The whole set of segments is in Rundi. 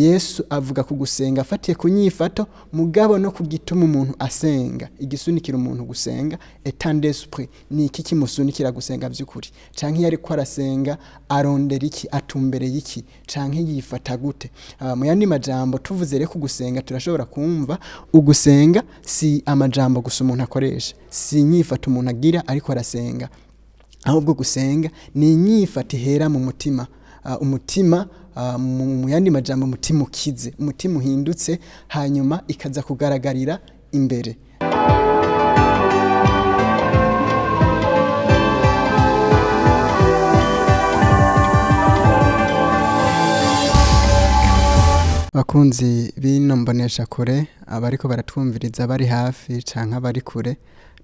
Yesu avuga ku gusenga afatiye ku nyifato, mugabo no ku gituma umuntu asenga, igisunikira umuntu gusenga, état d'esprit, ni iki kimusunikira gusenga by'ukuri, canke iyo ariko arasenga arondera iki, atumbereye iki, canke yifata gute? Mu yandi majambo, tuvuze rero ku gusenga, turashobora kumva ugusenga si amajambo gusa umuntu akoresha, si inyifato umuntu agira ariko arasenga, ahubwo gusenga ni inyifato ihera mu mutima. Umutima, mu yandi majambo, umutima ukize, umutima uhindutse, hanyuma ikaza kugaragarira imbere. Bakunzi b'ino mboneshakure, abariko baratwumviriza bari hafi canke abari kure,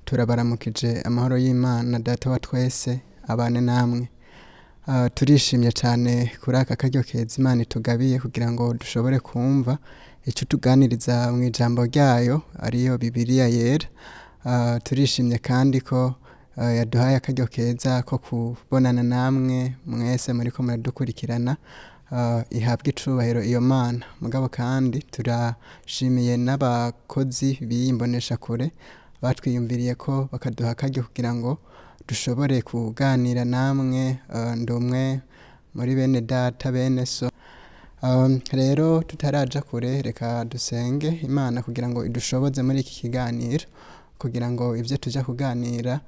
turabaramukije. Amahoro y'Imana Data wa twese abane namwe. Turishimye cyane kuri aka karyo keza Imana itugabiye kugira ngo dushobore kumva icyo tuganiriza mu ijambo ryayo, ariyo Bibiliya Yera. Turishimye kandi ko yaduhaye akaryo keza ko kubonana namwe mwese muriko muradukurikirana. Ihabwe icubahiro iyo Mana. Mugabo kandi turashimiye n'abakozi b'iyi mboneshakure batwiyumviriye ko bakaduha akaryo kugira ngo dushobore kuganira namwe. Ndi umwe muri bene data, bene so. Rero tutaraja kure, reka dusenge Imana kugira ngo idushoboze muri iki kiganiro, kugira ngo ibyo tuja kuganira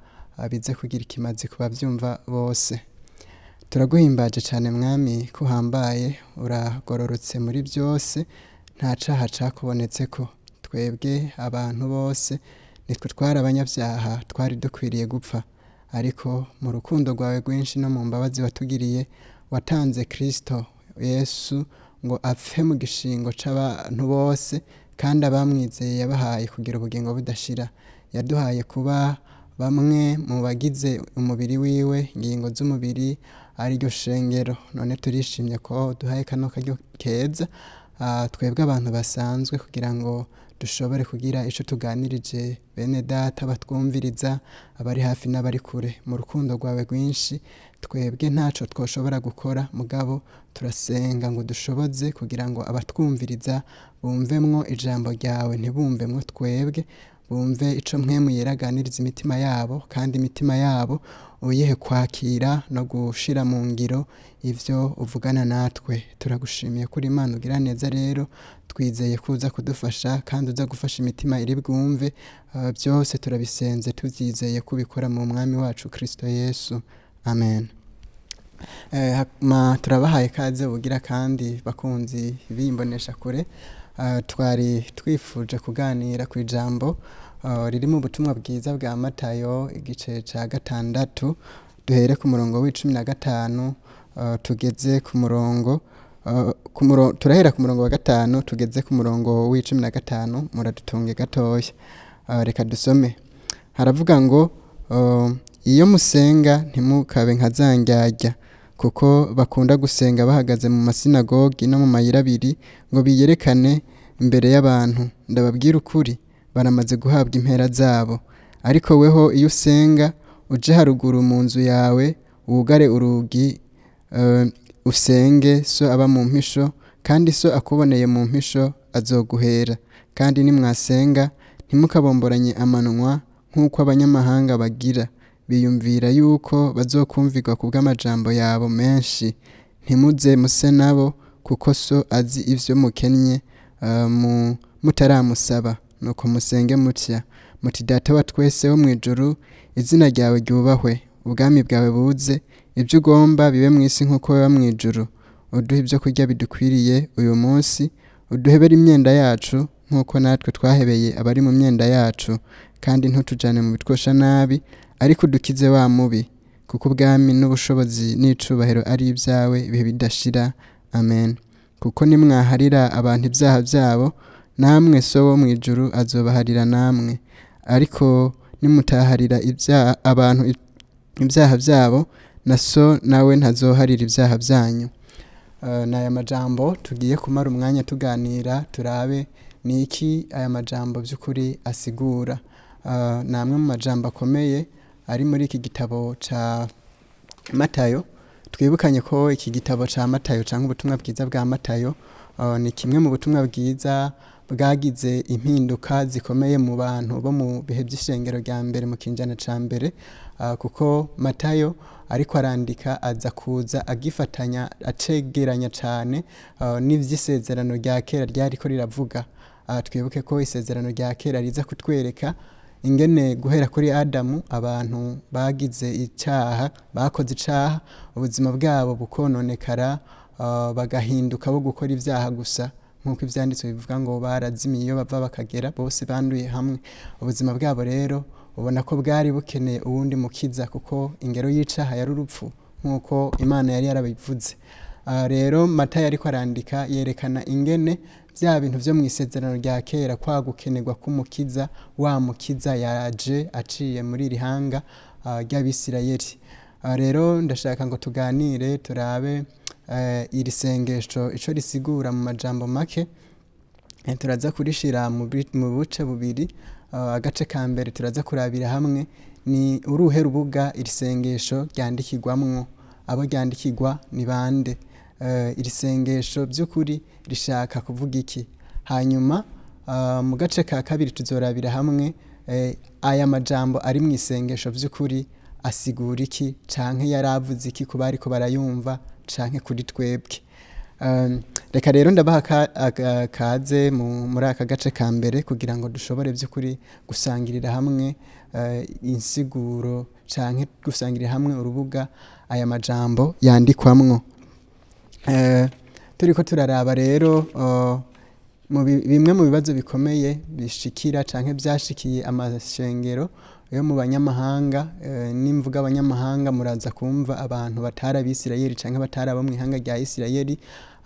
bize kugira ikimazi ku bavyumva bose. Turaguhimbaje cyane, Mwami, ko uhambaye, uragororotse muri byose, nta caha cakubonetseko. Twebwe abantu bose nitwe twari abanyabyaha, twari dukwiriye gupfa, ariko mu rukundo rwawe rwinshi no mu mbabazi watugiriye, watanze Kristo Yesu ngo apfe mu gishingo c'abantu bose, kandi abamwizeye yabahaye kugira ubugingo budashira. Yaduhaye kuba bamwe mu bagize umubiri wiwe, ingingo z'umubiri, ariryo shengero. None turishimye ko duhaye kano karyo keza, twebwe abantu basanzwe, kugira ngo dushobore kugira ico tuganirije bene data batwumviriza, abari hafi n'abari kure. Mu rukundo rwawe rwinshi, twebwe ntaco twoshobora gukora, mugabo turasenga ngo dushoboze kugira ngo abatwumviriza bumvemwo ijambo ryawe, ntibumvemwo twebwe, bumve ico Mpwemu Yera aganiriza imitima yabo, kandi imitima yabo uyihe kwakira no gushira mu ngiro ivyo uvugana natwe. Turagushimiye kuri Imana ugira neza. Rero twizeye ko uza kudufasha kandi uza gufasha imitima iri bwumve. Byose turabisenze tuvyizeye ko ubikora mu Mwami wacu Kristo Yesu, amen. Turabahaye kaze bugira kandi, bakunzi b'imbonesha kure. Twari twifuje kuganira ku ijambo riri mu butumwa bwiza bwa Matayo, igice ca 6, duhere ku murongo wa 15, tugeze ku murongo turahera ku murongo wa 5 tugeze ku murongo wa 15. Muradutunge gatoya. Reka dusome. Haravuga ngo: "Iyo musenga ntimukabe nka za ndyarya, kuko bakunda gusenga bahagaze mu masinagogi no mu mayira abiri ngo biyerekane imbere y'abantu. Ndababwira ukuri, baramaze guhabwa impera zabo. Ariko weho iyo usenga, uje haruguru mu nzu yawe, wugare urugi, usenge so aba mu mpisho, kandi so akuboneye mu mpisho azoguhera. Kandi nimwasenga ntimukabomboranye amanwa nk'uko abanyamahanga bagira, biyumvira yuko bazokumvirwa ku bw'amajambo yabo menshi. Ntimuze muse nabo, kuko so azi ivyo mukennye mutaramusaba. Nuko musenge mutya muti: Data wa twese wo mw'ijuru, izina ryawe ryubahwe, ubwami bwawe buze, ibyo ugomba bibe mu isi nk'uko biba mw'ijuru. Uduhe ibyo kurya bidukwiriye uyu munsi, uduhebere imyenda yacu nk'uko natwe twahebeye abari mu myenda yacu, kandi ntutujane mu bitwosha nabi, ariko udukize wa mubi, kuko ubwami n'ubushobozi n'icubahiro ari ibyawe ibihe bidashira, amen. Kuko nimwaharira abantu ibyaha byabo, namwe So wo mu ijuru azobaharira namwe. Ariko nimutaharira abantu ibyaha byabo, na so nawe ntazoharira ibyaha byanyu." Ni aya majambo tugiye kumara umwanya tuganira, turabe ni iki aya majambo by'ukuri asigura. Ni amwe mu majambo akomeye ari muri iki gitabo ca Matayo. Twibukanye ko iki gitabo ca Matayo cyangwa ubutumwa bwiza bwa Matayo Ni kimwe mu butumwa bwiza bwagize impinduka zikomeye mu bantu bo mu bihe by'ishengero rya mbere mu kinjana ca mbere, kuko Matayo ariko arandika aza kuza agifatanya acegeranya cane n'ivy'isezerano rya kera ryariko riravuga. Twibuke ko isezerano rya kera riza kutwereka ingene guhera kuri Adamu abantu bagize icaha, bakoze icaha, ubuzima bwabo bukononekara, bagahinduka bo gukora ivyaha gusa nk'uko ivyanditswe bivuga ngo barazimiye iyo bava bakagera bose banduye hamwe. Ubuzima bwabo rero ubona ko bwari bukeneye uwundi mukiza kuko ingero y'icaha yari urupfu nk'uko Imana yari yarabivuze. Rero Matayo ariko arandika yerekana ingene vya bintu vyo mw'isezerano rya kera kwa gukenerwa k'umukiza, wa mukiza yaje aciye muri iri hanga ry'Abisirayeli. Rero ndashaka ngo tuganire turabe iri sengesho ico risigura mu majambo make. Turaza kurishira mu buce bubiri. Agace ka mbere turaza kurabira hamwe ni uruhe rubuga iri sengesho ryandikirwamwo, abo ryandikirwa ni bande, iri sengesho vy'ukuri rishaka kuvuga iki. Hanyuma mu gace ka kabiri tuzorabira hamwe aya majambo ari mw'isengesho vy'ukuri asigura iki canke yaravuze iki ku bariko barayumva canke kuri twebwe. Reka rero ndabaha kaze muri aka gace ka mbere kugira ngo dushobore vy'ukuri gusangirira hamwe insiguro canke gusangirira hamwe urubuga aya majambo yandikwamwo. Turiko turaraba rero bimwe mu bibazo bikomeye bishikira canke vyashikiye amashengero yo mu banyamahanga. Nimvuga abanyamahanga muraza kumva abantu batari abisirayeli canke batari abo mw'ihanga rya Isirayeli,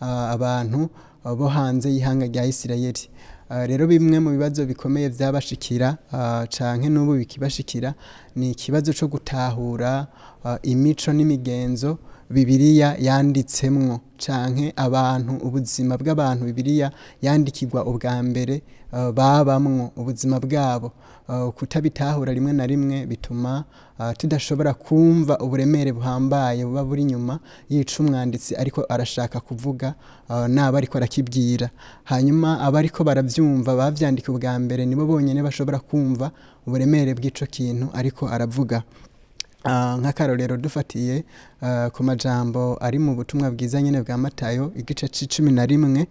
abantu bo hanze y'ihanga rya Isirayeli. Rero bimwe mu bibazo bikomeye vyabashikira canke n'ubu bikibashikira ni ikibazo co gutahura imico n'imigenzo Bibiliya yanditsemwo canke abantu, ubuzima bw'abantu Bibiliya yandikirwa ubwa mbere babamwo ubuzima bwabo. Kutabitahura rimwe na rimwe bituma tudashobora kumva uburemere buhambaye buba buri inyuma y'ico umwanditsi ariko arashaka kuvuga naba ariko arakibwira. Hanyuma abariko baravyumva bavyandika ubwa mbere nibo bonyene bashobora kumva uburemere bw'ico kintu ariko aravuga. Nk'akarorero dufatiye ku majambo ari mu butumwa bwiza nyene bwa Matayo igice c'icumi na rimwe,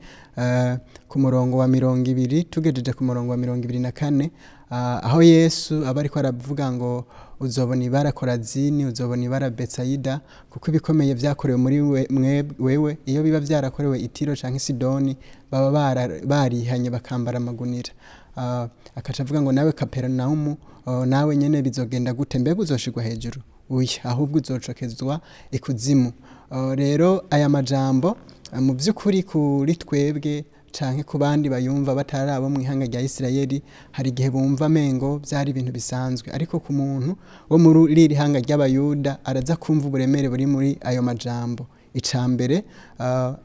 ku murongo wa 20 tugejeje ku murongo wa 24, aho Yesu aba ariko aravuga ngo uzobona ibara Korazini, uzobona ibara Betsayida, kuko ibikomeye vyakorewe muri wewe iyo biba vyarakorewe i Tiro canke i Sidoni baba barihanye bakambara amagunira. Akaca avuga ngo nawe Kaperinawumu, nawe nyene bizogenda gute, mbega uzoshirwa hejuru? Oya, ahubwo uzocokezwa ikuzimu. Rero aya majambo mu vy'ukuri kuri twebwe canke ku bandi bayumva batari abo mw'ihanga rya Isirayeli, hari igihe bumva amengo vyari ibintu bisanzwe, ariko ku muntu wo muri iri hanga ry'Abayuda araza kumva uburemere buri muri ayo majambo. Ica mbere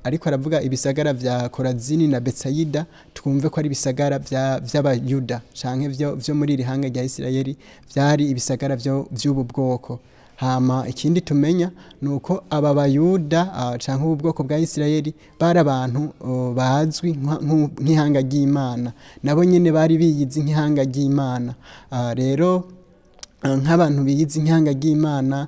ariko aravuga ibisagara vya Korazini na Betsayida, twumve ko ari ibisagara vy'Abayuda canke vyo muri iri hanga rya Isirayeli, vyari ibisagara vy'ubu bwoko. Hama ikindi tumenya nuko aba Bayuda canke ubu bwoko bwa Isirayeli bari abantu bazwi nk'ihanga ry'Imana, nabo nyene bari biyizi nk'ihanga ry'Imana. Rero nk'abantu biyizi nk'ihanga ry'Imana,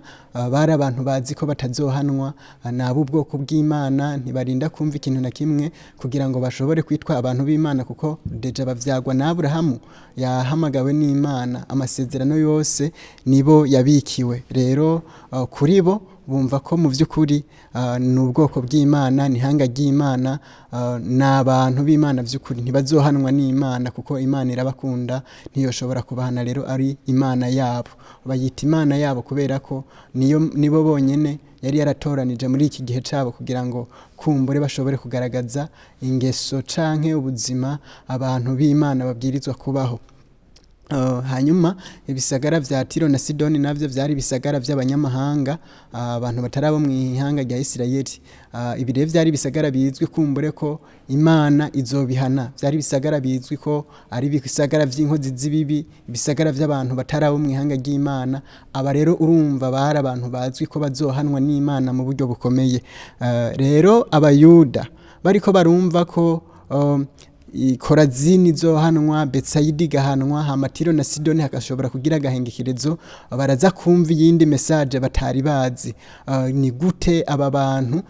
bari abantu bazi ko batazohanwa, nabo ubwoko bw'Imana ntibarinda kumva ikintu na kimwe kugira ngo bashobore kwitwa abantu b'Imana, kuko deja bavyagwa na Aburahamu yahamagawe n'Imana, amasezerano yose nibo yabikiwe. Rero kuri bo bumva ko mu vy'ukuri ni ubwoko bw'Imana, ni ihanga ry'Imana, ni abantu b'Imana vy'ukuri, ntibazohanwa n'Imana kuko Imana irabakunda, ntiyoshobora kubahana. Rero ari Imana yabo, bayita Imana yabo kubera ko nibo bonyene yari yaratoranije muri iki gihe cabo kugira ngo kumbure bashobore kugaragaza ingeso canke ubuzima abantu b'Imana babwirizwa kubaho. Hanyuma ibisagara vya Tiro na Sidoni navyo vyari ibisagara vy'abanyamahanga, abantu batari abo mw'ihanga rya Isirayeli. Ibi rero vyari ibisagara bizwi kumbure ko Imana izobihana, vyari ibisagara bizwi ko ari ibisagara vy'inkozi z'ibibi, ibisagara vy'abantu batari abo mw'ihanga ry'Imana. Aba rero urumva bari abantu bazwi ko bazohanwa n'Imana mu buryo bukomeye. Rero Abayuda Bariko barumva ko Korazini izohanwa, Betsayida igahanwa, hama Tiro na Sidoni hagashobora kugira agahengekerezo, baraza kumva iyindi message batari bazi. Ni gute aba bantu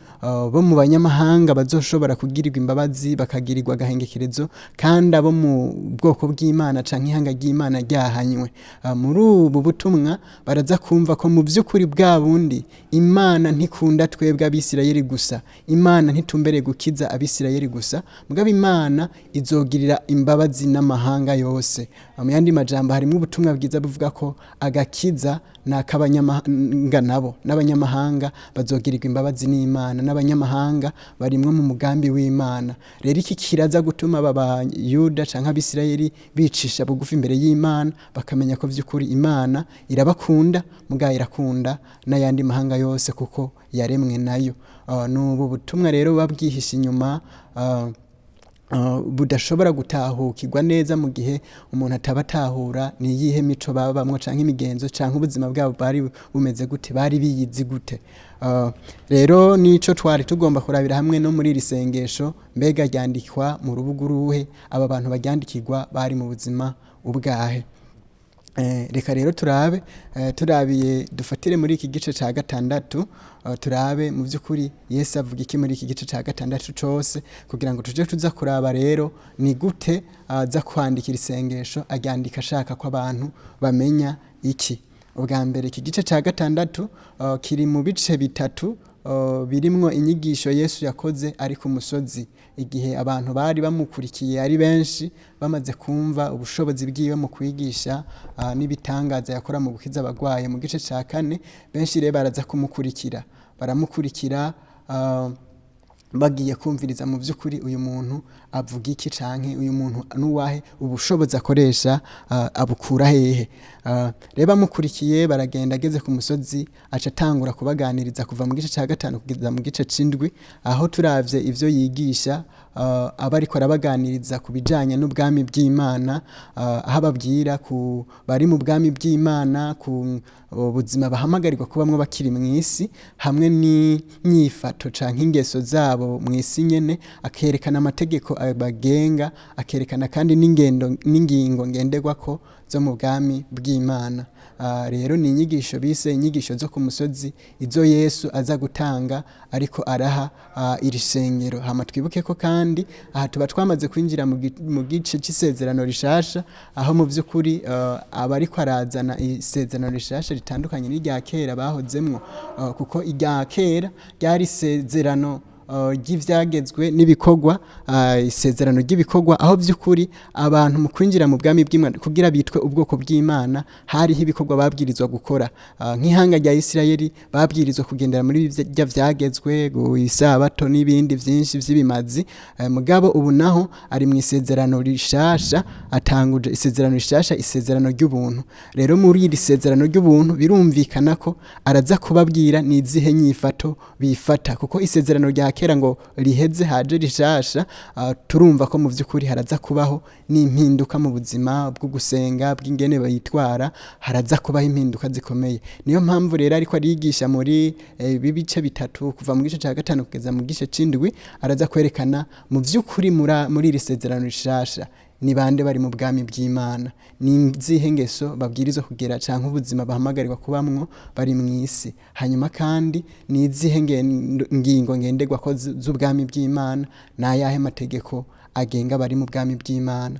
bo mu banyamahanga bazoshobora kugirirwa imbabazi bakagirirwa agahengekerezo, kandi abo mu bwoko bw'Imana canke ihanga ry'Imana ryahanywe? Muri ubu butumwa baraza kumva ko mu vy'ukuri bwa bundi Imana ntikunda twebwe Abisirayeli gusa, Imana ntitumbereye gukiza Abisirayeli gusa, mugabo Imana izogirira imbabazi n'amahanga yose. Mu yandi majambo, harimwo ubutumwa bwiza buvuga ko agakiza ni ak'abanyamahanga, nabo n'abanyamahanga bazogirirwa imbabazi n'Imana, n'abanyamahanga barimwo mu mugambi w'Imana. Rero iki kiraza gutuma aba Bayuda canke Abisirayeli bicisha bugufi imbere y'Imana, bakamenya ko vy'ukuri Imana irabakunda, mugabo irakunda n'ayandi mahanga yose kuko yaremwe nayo. N'ubu butumwa rero buba bwihishe inyuma, budashobora gutahukirwa neza mu gihe umuntu ataba atahura ni iyihe mico babamwo canke imigenzo canke ubuzima bwabo bwari bumeze gute, bari biyizi gute. Rero nico twari tugomba kurabira hamwe no muri iri sengesho: mbega ryandikwa mu rubugu ruhe? Aba bantu baryandikirwa bari mu buzima ubwahe? Reka rero turabe, turabiye dufatire muri iki gice ca gatandatu, turabe mu by'ukuri Yesu avuga iki muri iki gice ca gatandatu cose, kugira ngo tuje tuza kuraba rero ni gute aza kwandikira isengesho, aryandika ashaka ko abantu bamenya iki. Ubwa mbere, iki gice ca gatandatu kiri mu bice bitatu birimwo inyigisho Yesu yakoze ari ku musozi, igihe abantu bari bamukurikiye ari benshi, bamaze kumva ubushobozi bwiwe mu kwigisha n'ibitangaza yakora mu gukiza abagwaye mu gice ca kane. Benshi rero baraza kumukurikira, baramukurikira bagiye kumviriza mu by'ukuri uyu muntu avuga iki, canke uyu muntu nuwahe, ubushobozi akoresha abukura hehe. Rero bamukurikiye baragenda, ageze ku musozi aca atangura kubaganiriza kuva mu gice ca gatanu kugeza mu gice c'indwi, aho turavye ivyo yigisha, aba ariko arabaganiriza ku bijanye n'ubwami bw'Imana, aho ababwira ku bari mu bwami bw'Imana, ku buzima bahamagarirwa kubamwo bakiri mw'isi, hamwe n'inyifato canke ingeso zabo mw'isi nyene, akerekana amategeko abagenga, akerekana kandi n'ingendo n'ingingo ngenderwako zo mu bwami bw'Imana. Rero ni inyigisho bise inyigisho zo ku musozi, izo Yesu aza gutanga ariko araha iri sengero. Hama twibuke ko kandi aha tuba twamaze kwinjira mu gice c'isezerano rishasha, aho mu vy'ukuri aba ariko arazana isezerano rishasha ritandukanye n'irya kera bahozemwo, kuko irya kera ryari isezerano ry'ivyagezwe n'ibikorwa, isezerano ry'ibikorwa, aho vy'ukuri abantu mu kwinjira mu bwami bw'Imana, kugira bitwe ubwoko bw'Imana, hariho ibikorwa babwirizwa gukora. Nk'ihanga rya Isirayeli babwirizwa kugendera muri bya vyagezwe, isabato n'ibindi vyinshi vy'ibimazi. Mugabo ubu naho ari mu isezerano rishasha, atanguje isezerano rishasha, isezerano ry'ubuntu. Rero muri iri sezerano ry'ubuntu birumvikana ko araza kubabwira ni izihe nyifato bifata, kuko isezerano rya kera ngo riheze haje rishasha. Turumva ko mu vy'ukuri haraza kubaho n'impinduka mu buzima bwo gusenga, bw'ingene bayitwara, haraza kubaho impinduka zikomeye. Niyo mpamvu rero ariko arigisha muri ibi bice bitatu, kuva mu gice ca gatanu kugeza mu gice c'indwi, araza kwerekana mu vy'ukuri muri iri sezerano rishasha ni bande bari mu bwami bw'Imana, ni izihe ngeso babwirizwa kugira canke ubuzima bahamagarirwa kubamwo bari mw'isi, hanyuma kandi ni izihe ngingo ngenderwako z'ubwami bw'Imana, n'ayahe mategeko agenga abari mu bwami bw'Imana.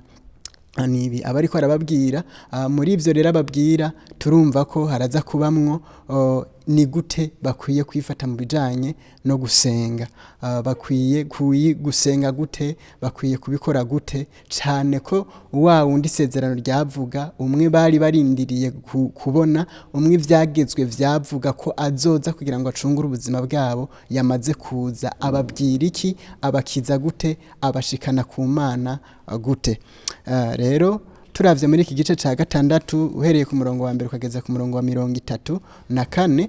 Nibi aba ariko arababwira. Muri ivyo rero ababwira, turumva ko haraza kubamwo ni gute bakwiye kwifata mu bijanye no gusenga. Bakwiye gusenga gute, bakwiye kubikora gute, cane ko wa wundi isezerano ryavuga, umwe bari barindiriye kubona, umwe ivyagezwe vyavuga ko azoza kugira ngo acungure ubuzima bwabo, yamaze kuza. Ababwira iki? Abakiza gute? Abashikana ku Mana gute? Rero turavye muri iki gice ca gatandatu, uhereye ku murongo wa mbere ukageza ku murongo wa 34,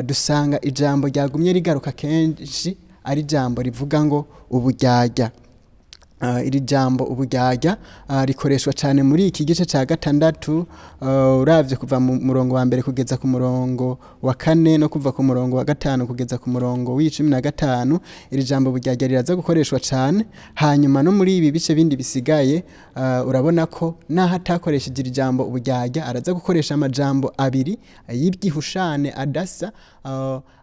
dusanga ijambo ryagumye rigaruka kenshi ari ijambo rivuga ngo uburyarya. Iri jambo uburyarya rikoreshwa cyane muri iki gice cya gatandatu, uravye kuva mu murongo wa mbere kugeza ku murongo wa kane no kuva ku murongo wa gatanu kugeza ku murongo w'15. Iri jambo uburyarya riraza gukoreshwa cyane. Hanyuma no muri ibi bice bindi bisigaye, urabona ko naho atakoresheje iri jambo uburyarya, araza gukoresha amajambo abiri y'ibyihushane adasa,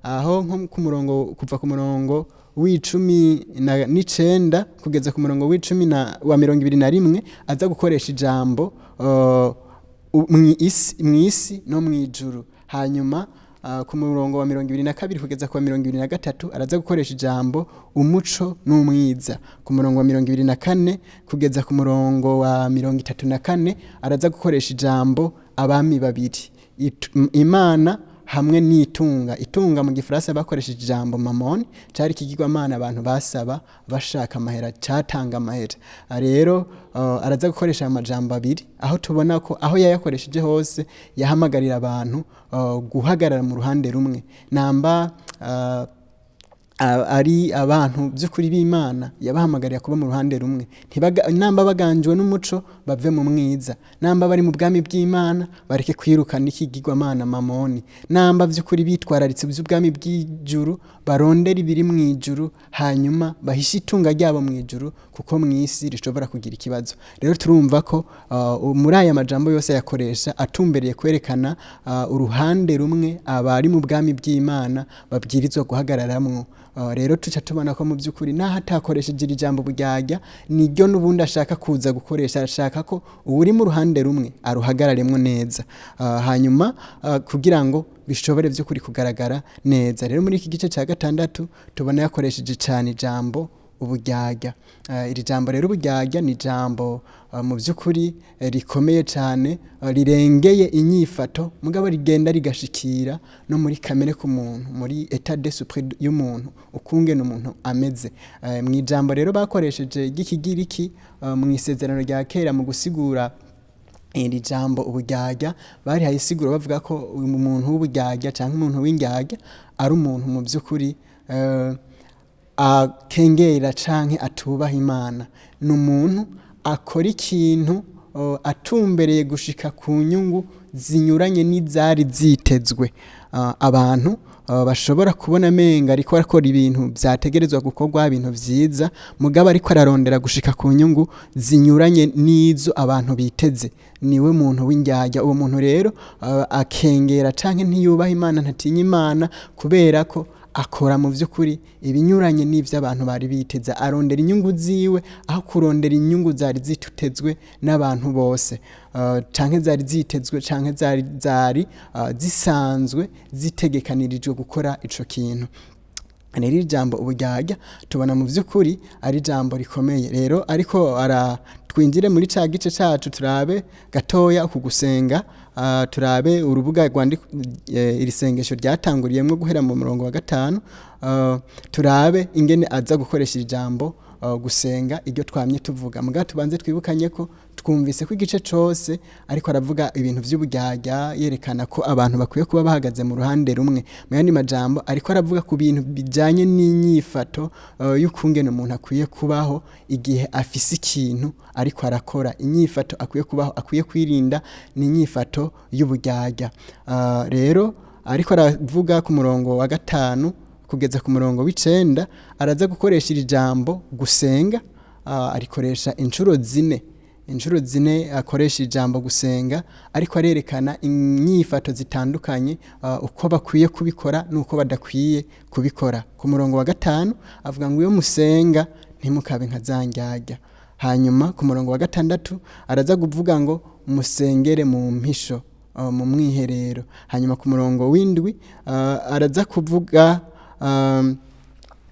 aho nko ku murongo, kuva ku murongo w'19 kugeza ku murongo w'icumi na wa 21, aza gukoresha ijambo mw'isi no mw'ijuru. Hanyuma ku murongo wa 22 kugeza ku wa 23 araza gukoresha ijambo umuco n'umwiza. Ku murongo wa 24 kugeza ku murongo wa 34 araza gukoresha ijambo abami babiri, Imana hamwe n'itunga. Itunga mu gifaransa bakoresheje ijambo mamoni, cari ikigirwamana abantu basaba bashaka amahera, catanga amahera. Rero araza gukoresha amajambo abiri, aho tubona ko aho yayakoresheje hose yahamagarira abantu guhagarara mu ruhande rumwe. Namba ari abantu by'ukuri b'Imana, yabahamagarira kuba mu ruhande rumwe. Namba baganjwe n'umuco, bave mu mwiza. Namba bari mu bwami bw'Imana, bareke kwirukana ikigirwamana mamoni. Namba by'ukuri bitwararitse iby'ubwami bw'ijuru, barondera ibiri mu ijuru, hanyuma bahishe itunga ryabo mu ijuru, kuko mu isi rishobora kugira ikibazo. Rero turumva ko muri aya majambo yose yakoresha atumbereye kwerekana uruhande rumwe abari mu bwami bw'Imana babwirizwa guhagararamwo. Rero tuca tubona ko mu by'ukuri naho atakoresheje iri jambo buryarya, niryo n'ubundi ashaka kuza gukoresha. Ashaka ko uwuri mu ruhande rumwe aruhagararemwo neza, hanyuma kugira ngo bishobore by'ukuri kugaragara neza. Rero muri iki gice cya gatandatu tubona yakoresheje cyane ijambo uburyarya. Iri jambo rero uburyarya ni ijambo mu by'ukuri rikomeye cyane, rirengeye inyifato, mugabo rigenda rigashikira no muri kamere k'umuntu, muri état d'esprit y'umuntu, ukungene umuntu ameze. Mu ijambo rero bakoresheje ry'ikigiriki mu isezerano rya kera mu gusigura iri jambo uburyarya, barihaye isiguro bavuga ko umuntu w'uburyarya canke umuntu w'indyarya ari umuntu mu by'ukuri akengera canke atubaha Imana. Ni umuntu akora ikintu atumbereye gushika ku nyungu zinyuranye n'izari zitezwe. Abantu bashobora kubona amenga ariko arakora ibintu vyategerezwa gukorwa, ibintu vyiza, mugabo ariko ararondera gushika ku nyungu zinyuranye n'izo abantu biteze, niwe muntu w'indyarya. Uwo muntu rero akengera canke ntiyubaha Imana, ntatinya Imana, kubera ko akora mu vy'ukuri ibinyuranye n'ivyo abantu bari biteze. Arondera inyungu ziwe aho kurondera inyungu zari zitezwe n'abantu bose, canke zari zitezwe, canke zari zisanzwe zitegekanirijwe gukora ico kintu. Rero ijambo uburyarya tubona mu vy'ukuri ari ijambo rikomeye. Rero ariko ara twinjire muri ca gice cacu, turabe gatoya uku gusenga, turabe urubuga iri sengesho ryatanguriyemwo guhera mu murongo wa gatanu, turabe ingene aza gukoresha ijambo gusenga, iryo twamye tuvuga. Mugabo tubanze twibukanye ko twumvise ko igice cose ariko aravuga ibintu vy'uburyarya, yerekana ko abantu bakwiye kuba bahagaze mu ruhande rumwe. Mu yandi majambo, ariko aravuga ku bintu bijanye n'inyifato y'ukungene umuntu akwiye kubaho igihe afise ikintu ariko arakora. Inyifato akwiye kubaho, akwiye kwirinda, ni inyifato y'uburyarya. Rero ariko aravuga ku murongo wa gatanu kugeza ku murongo w'9, araza gukoresha iri jambo gusenga, arikoresha inshuro zine. Inshuro zine akoresha ijambo gusenga, ariko arerekana inyifato zitandukanye, uko bakwiye kubikora n'uko badakwiye kubikora. Ku murongo wa gatanu avuga ngo iyo musenga ntimukabe nka za ndyarya. Hanyuma ku murongo wa gatandatu araza kuvuga ngo musengere mu mpisho, mu mwiherero. Hanyuma ku murongo w'indwi araza kuvuga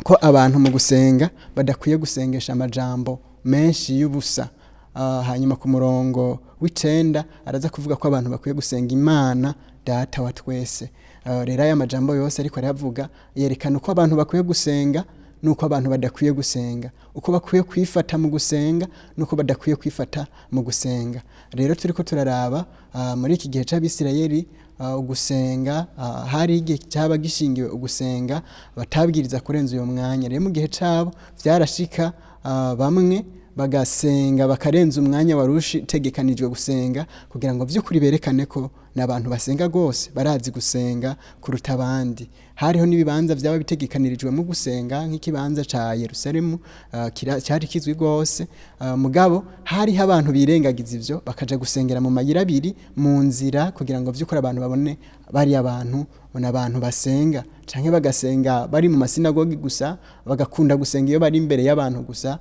ko abantu mu gusenga badakwiye gusengesha amajambo menshi y'ubusa. Hanyuma ku murongo w'9 araza kuvuga ko abantu bakwiye gusenga Imana Data wa twese. Rero aya majambo yose ariko aravuga yerekana uko abantu bakwiye gusenga nuko abantu badakwiye gusenga, uko bakwiye kwifata mu gusenga nuko badakwiye kwifata mu gusenga. Rero turiko turaraba muri iki gihe c'Abisirayeli, ugusenga, hari igihe cyaba gishingiwe ugusenga batabwiriza kurenza uyo mwanya. Rero mu gihe cabo vyarashika bamwe Bagasenga bakarenza umwanya wari utegekanijwe gusenga, kugira ngo vy'ukuri berekane ko n'abantu basenga rwose, barazi gusenga kuruta abandi. Hariho n'ibibanza vyaba bitegekanirijwemo gusenga, nk'ikibanza ca Yerusalemu cari kizwi rwose, mugabo hariho abantu birengagiza ivyo bakaja gusengera mu mayira abiri, mu nzira, kugira ngo vy'ukuri abantu babone bariya bantu n'abantu basenga, canke bagasenga bari mu masinagogi gusa, bagakunda gusenga iyo bari imbere y'abantu gusa,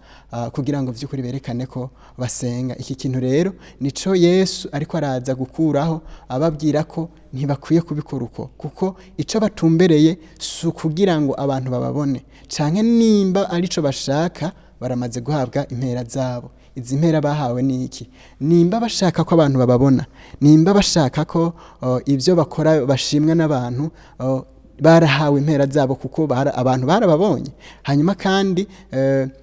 kugira ngo vy'ukuri berekane ko basenga. Iki kintu rero nico Yesu ariko araza gukuraho, ababwira ko ntibakwiye kubikora uko, kuko ico batumbereye si ukugira ngo abantu bababone, canke nimba arico bashaka baramaze guhabwa impera zabo. Izi mpera bahawe ni iki? Nimba bashaka ko abantu bababona, nimba bashaka ko ibyo bakora bashimwa n'abantu, barahawe impera zabo, kuko abantu barababonye. Hanyuma kandi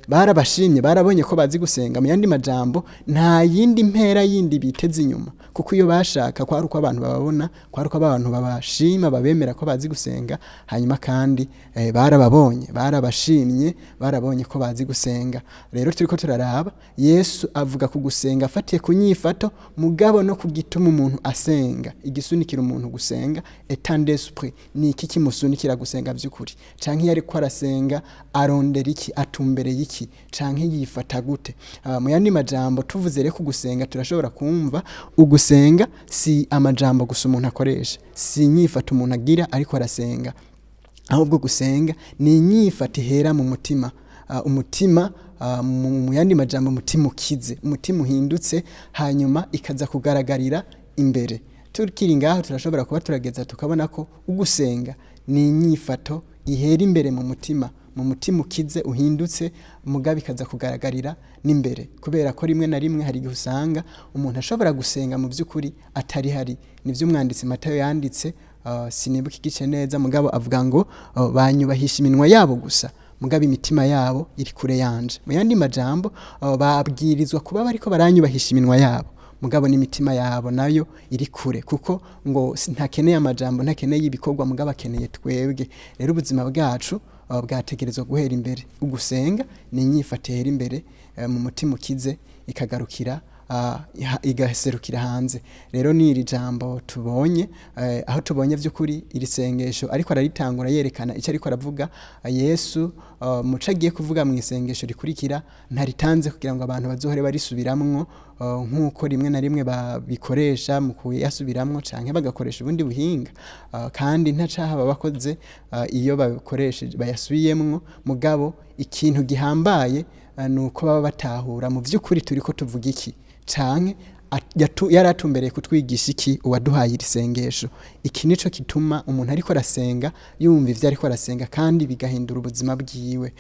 barabashimye, barabonye ko bazi gusenga. Mu yandi majambo, nta yindi mpera yindi biteze inyuma, kuko iyo bashaka kwari uko abantu bababona, kwari uko abantu babashima, babemera ko bazi gusenga. Hanyuma kandi barababonye, barabashimye, barabonye ko bazi gusenga. Rero turiko turaraba Yesu avuga ku gusenga afatiye ku nyifato, mugabo no ku gituma umuntu asenga, igisunikira umuntu gusenga, état d'esprit, ni iki kimusunikira gusenga vy'ukuri, canke iyo ariko arasenga arondera iki, atumbereye iki, canke yifata gute? Mu yandi majambo, tuvuze rero ku gusenga, turashobora kumva ugusenga si amajambo gusa umuntu akoresha, si inyifato umuntu agira ariko arasenga, ahubwo gusenga ni inyifato ihera mu mutima. Umutima, mu yandi majambo, umutima ukize, umutima uhindutse, hanyuma ikaza kugaragarira imbere. Tukiri ngaho turashobora kuba turageza tukabona ko ugusenga ni inyifato ihera imbere mu mutima, mu mutima ukize uhindutse, mugabo ikaza kugaragarira n'imbere, kubera ko rimwe na rimwe hari igihe usanga umuntu ashobora gusenga mu by'ukuri atari hari. Nivyo umwanditsi Matayo yanditse, sinibuka igice neza, mugabo avuga ngo banyubahisha iminwa yabo gusa, mugabo imitima yabo iri kure yanje. Mu yandi majambo, babwirizwa kuba bariko baranyubahisha iminwa yabo, mugabo n'imitima yabo nayo iri kure, kuko ngo ntakeneye amajambo, ntakeneye ibikorwa, mugabo akeneye twebwe. Rero ubuzima bwacu bwategerezwa guhera imbere. Ugusenga ni inyifato ihera imbere mu mutima ukize, ikagarukira igaserukira hanze. Rero ni iri jambo tubonye, aho tubonye vy'ukuri iri sengesho ariko araritangura yerekana icyo ariko aravuga. Yesu muco agiye kuvuga mu isengesho rikurikira ntaritanze kugira ngo abantu bazohore barisubiramwo, nk'uko rimwe na rimwe babikoresha mu kuyasubiramwo canke bagakoresha ubundi buhinga. Kandi nta caha baba bakoze iyo babikoresheje bayasubiyemwo, mugabo ikintu gihambaye ni uko baba batahura mu vy'ukuri turiko tuvuga iki, canke yaratumbereye kutwigisha iki uwaduhaye iri sengesho. Iki nico gituma umuntu ariko arasenga yumva ivyo ariko arasenga, kandi bigahindura ubuzima bwiwe.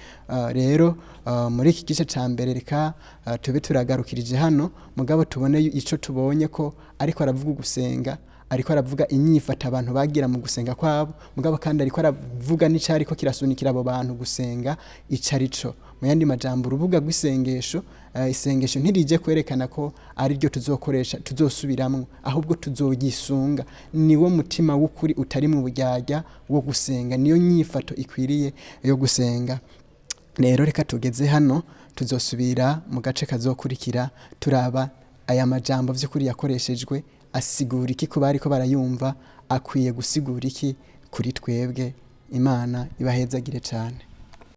Rero muri iki gice ca mbere reka tube turagarukirije hano, mugabo tubone ico tubonye ko ariko aravuga ugusenga, ariko aravuga inyifato abantu bagira mu gusenga kwabo, mugabo kandi ariko aravuga n'icariko kirasunikira abo bantu gusenga ico arico. Mu yandi majambo, urubuga rw'isengesho, isengesho ntirije kwerekana ko ari ryo tuzokoresha, tuzosubiramwo, ahubwo tuzogisunga. Niwo mutima w'ukuri utari mu buryarya wo gusenga, niyo nyifato ikwiriye yo gusenga. Rero reka tugeze hano, tuzosubira mu gace kazokurikira turaba aya majambo vy'ukuri yakoreshejwe asigura iki ku bariko barayumva, akwiye gusigura iki kuri twebwe. Imana ibahezagire cane.